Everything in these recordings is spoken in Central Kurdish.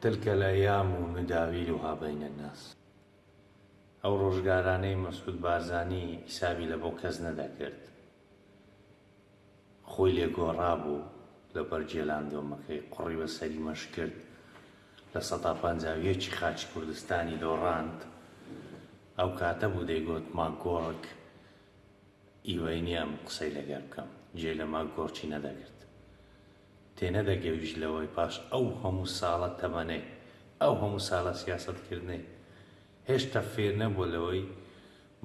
تلک الایام نداویلها بین الناس ئەو ڕۆژگارانەی مەسعود بارزانی حیسابی لە بۆ کەس نەدەکرد خۆی لێ گۆڕابوو لەبەر جێلاندۆمەکەی قوڕی بە سەری مەش کرد 51% ی خاکی کوردستانی دۆڕاند ئەو کاتە بوو دەیگۆت ماکگۆڕک ئیوەی نییە ئەم قسەی لەگەر بکەم جێ لە ماکگۆڕکی نەدەگرت تێنەدەگەویشت لەوەی پاش ئەو هەموو ساڵە تەمەنەی، ئەو هەموو سالە سیاسەت کردنەی، هێشتا فێر نەبووە لەوەی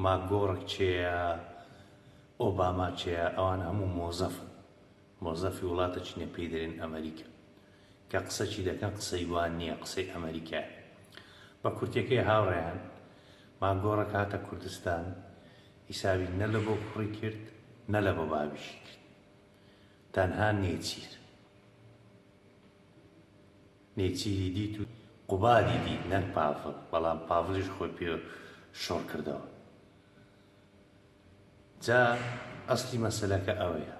ماکگۆڕک کێیە، ئۆباما کێیە، ئەوان هەموو مۆزەفن، مۆزەفی وڵاتەکی نیە پێی دەرێن ئەمەریکا، کە قسەکی دەکەن قسەی وان نیە، قسەی ئەمەریکایە. بە کورتیەکەی هاوڕێیان، ماکگۆڕک هاتە کوردستان، حیسابی نە لە بۆ کوڕی کرد، نە لە بۆ بابیشی کرد. تەنها نێچیر نێچیری دیت و قوبادی دیت نەک پاڤڵ بەڵام پاڤڵیش خۆی پێ شۆڕ کردەوە جا ئەسلی مەسەلەکە ئەوەیە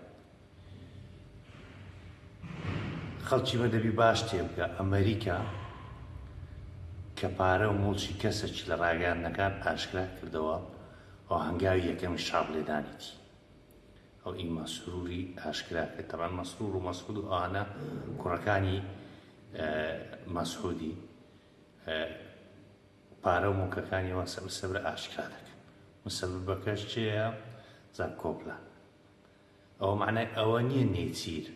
خەڵکی مە دەبی باش تێبگا ئەمریکا کە پارە و موڵکی کەسەکی لە ڕاگەیاندنەکان ئاشکرا کردەوە ئەو هەنگاوی یەکەمی شاپ لێدانێتی ئەو ئی مەسروری ئاشکرا کرد تەبعەن مەسرور و مەسعود و ئەوانە کوڕەکانی مەسعودی پارە و موڵکەکانی ئەوان سەبر سەبر ئاشکرا دەکەن مسەببەکەش چێیە زاک کۆپلان ئەوە معنای ئەوە نییە نێچیر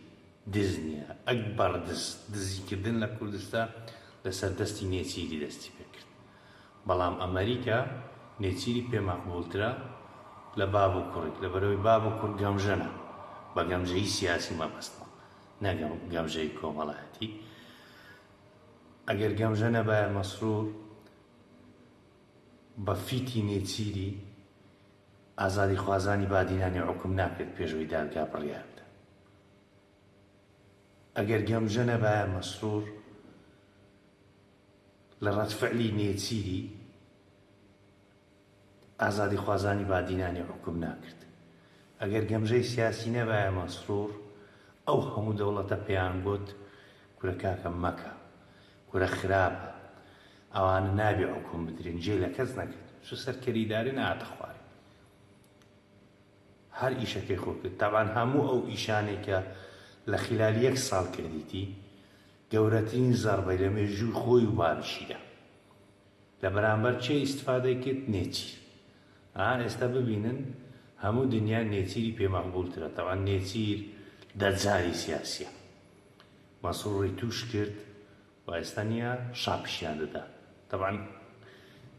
دز نییە ئەکبەر دز دزیکردن لە کوردستان لەسەر دەستی نێچیری دەستی پێکرد بەڵام ئەمەریکا نێچیری پێ مەقبوڵترە لە باب و کوڕی، لەبەرئەوەی باب و کوڕ گەمژەنە، بە گەمژەیی سیاسی مەبەستمە نەک گەمژەیی کۆمەڵایەتی، ئەگەر گەمژە نەبایە مەسرور بە فیتی نێچیری ئازادیخوازانی بادینانی عوکم ناکرد پێش ئەوەی دادگا بڕیار بدا. ئەگەر گەمژە نەبایە مەسرور لە ڕەدفعلی نێچیری ئازادیخوازانی بادینانی حوکم ناکرد. ئەگەر گەمژەی سیاسی نەبایە مەسرور ئەو هەموو دەوڵەتە پێیان گۆت کورە کاکە مەکە، کورە خراپە، ئەوانە نابێ حوکم بدرێن، جێ لە کەس نەکرد، چوو سەر کەری دارێ نەهاتە خوارێ. هەر ئیشەکەی خۆ کرد. تەبعەن هەموو ئەو ئیشانەی کە لە خیلالی یەک ساڵ کردیتی گەورەترین زەڕبەی لە مێژووی خۆی و بابیشی دا. لە بەرامبەر کێ ئیستفادەی کرد؟ نێچیر. ئا ئێستا ببینن هەموو دنیا نێچیری پێ مەقبوڵترە. تەبعەن نێچیر دەجالی سیاسیە. مەسڕوڕی توش کرد و ئێستا نیە شا پیشیان دەدا. تەبعەن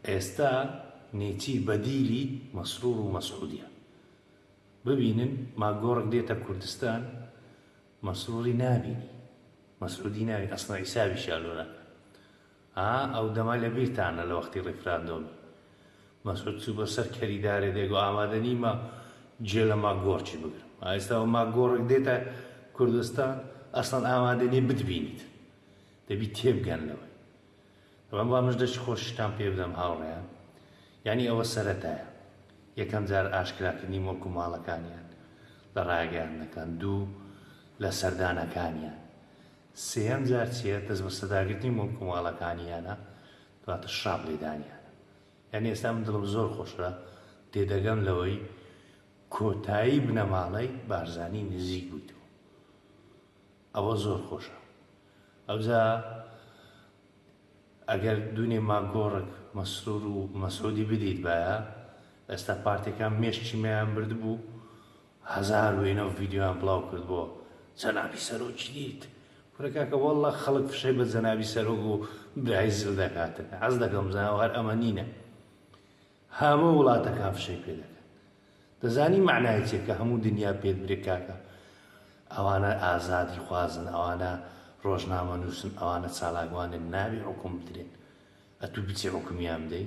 ئێستا نێچیر بەدیلی مەسڕوڕ و مەسعودیە. ببینن ماکگۆڕک دێتە کوردستان مەسروری نابینی مەسعودی نابینی ئەسڵەن حیسابیشیان لۆ ناکەن ها ئەو دەمە لە بیرتانە لە وەختی ڕیفراندۆمی مەسعود چوو بە سەر کەری دارێ دەیگۆ ئامادە نیمە جێ لە ماکگۆڕکی بگرم ئێستا ئەو ماکگۆڕک دێتە کوردستان ئەسڵەن ئامادە نیە بتبینیت دەبی تێبگەن لەوەی دەڵێم با مژدەکی خۆشیشتان پێ بدەم هاوڕێیان، یانی ئەوە سەرەتایە، یەکەم جار ئاشکراکردنی موڵک و ماڵەکانیان لە ڕاگەیاندنەکان، دوو لە سەردانەکانیان، سێیەم جار چییە دەستبەسەرداگرتنی موڵک و ماڵەکانیانە، دواتر شاپ لێدانیانە. یانی ئێستا من دڵم زۆر خۆشە تێدەگەم لەوەی کۆتایی بنەماڵەی بارزانی نزیک بوویتەوە، ئەوە زۆر خۆشە. ئەوجا ئەگەر دونێ ماکگۆڕک مەسرور و مەسعودی بدیتبایە ئێستا پارتیەکان مێشکی مەیان بردبوو هەزار وێنە و ڤیدیۆیان بڵاو کردبۆوە جەنابی سەرۆکی دیت کورە کاکە واللە خەڵک فشەی بە جەنابی سەرۆک و برای زل دەکاتن حەز دەکەم بزانم هەر ئەمە نینە هەموو وڵاتەکان فشەی پێ دەکەن دەزانی مەعنای چیە کە هەموو دنیا پێت برێ کاکە ئەوانە ئازادی خوازن ئەوانە ڕۆژنامە نووسن ئەوانە چالاکوانن نابێ حکوم بدرێن ئەتوو بچی حکومیان بدەی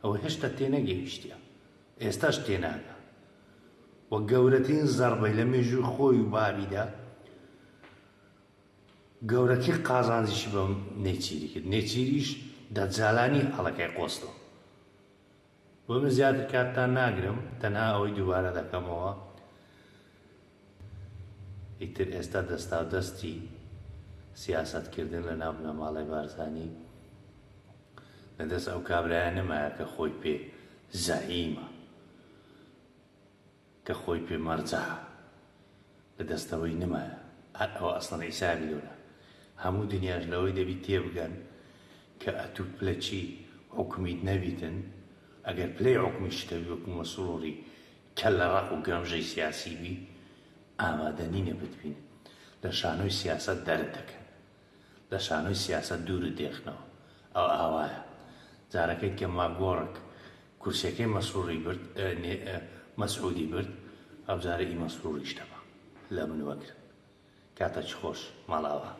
ئەوە هێشتا تێنەگەیشتە ئێستاش تێناگا و گەورەترین زەڕبەی لە مێژووی خۆی و بابیدا گەورەترین قازانجیشی بە نێچیری کرد نێچیریش دەجالانی هەڵەکەی قۆستەوە بۆ من زیاتر کاتتان ناگرم تەنها ئەوەی دووبارە دەکەمەوە ئیتر ئێستا دەستاودەستی. سیاسەت کردن لە ناو بنەماڵەی بارزانی لە دەست ئەو کابرایە نەمایە کە خۆی پێ زەعیمە، کە خۆی پێ مەرجەعە، لە دەستەوەی نەمایە. هەر ئەوە ئەسڵەن حیسابی لۆ نا. هەموو دنیاش لەوەی دەبی تێبگەن کە ئەتوو پلە چی حوکمیت نەبیتن، ئەگەر پلەی حوکمیشت هەبی وەکوو مەسروری کەللە ڕەق و گەمژەی سیاسی بی، ئامادە نینە بتبینن. لە شانۆی سیاسەت دەرت دەکەن. لە شانۆی سیاسەت دوورت دێخنەوە. ئەوە ئاوایە. جارەکەی کە ماکگۆڕک کورسیەکەی مەسروری برد، مەسعودی برد، ئەوجارە ئی مەسروریش دەبا. لە من وەگرن. کاتەکی خۆش. ماڵئاوا.